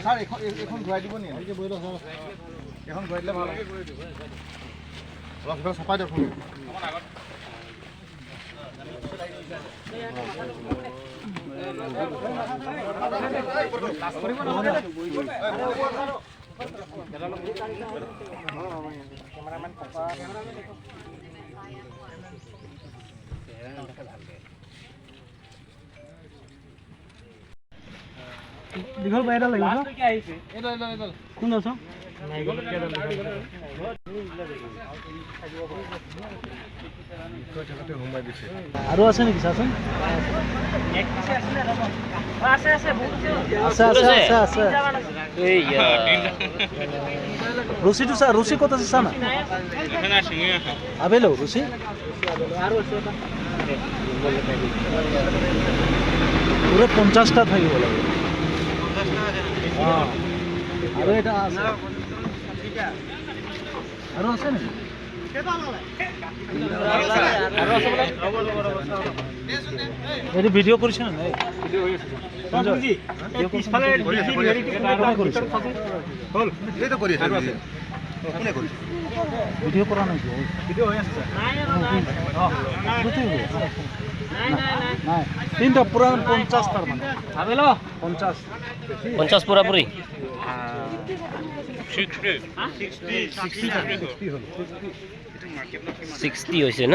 Sir, এইখন ঘূৰাই দিব নি? এখন ঘূৰাই দিলে ভাল। অলপ সিফালে চপাই দিয়ক। দীঘল বাই এডাল লাগিব। কোন আছ? আৰু আছে নেকি? চাচোন। আছে আছে আছে আছে। ৰছীটো চা, ৰছী ক'ত আছে চা না। আবেলো ৰছী পুৰা 50টা থাকিব লাগে। আৰু এটা আছে, আৰু আছে নেকি? এইটো ভিডিঅ' কৰিছে নে নাই? ভিডিঅ' কৰা নাই? নাই, তিনিটা পুৰা 50, তাৰ মানে 50। 50 পুৰাপুৰি। 60 হৈছে ন?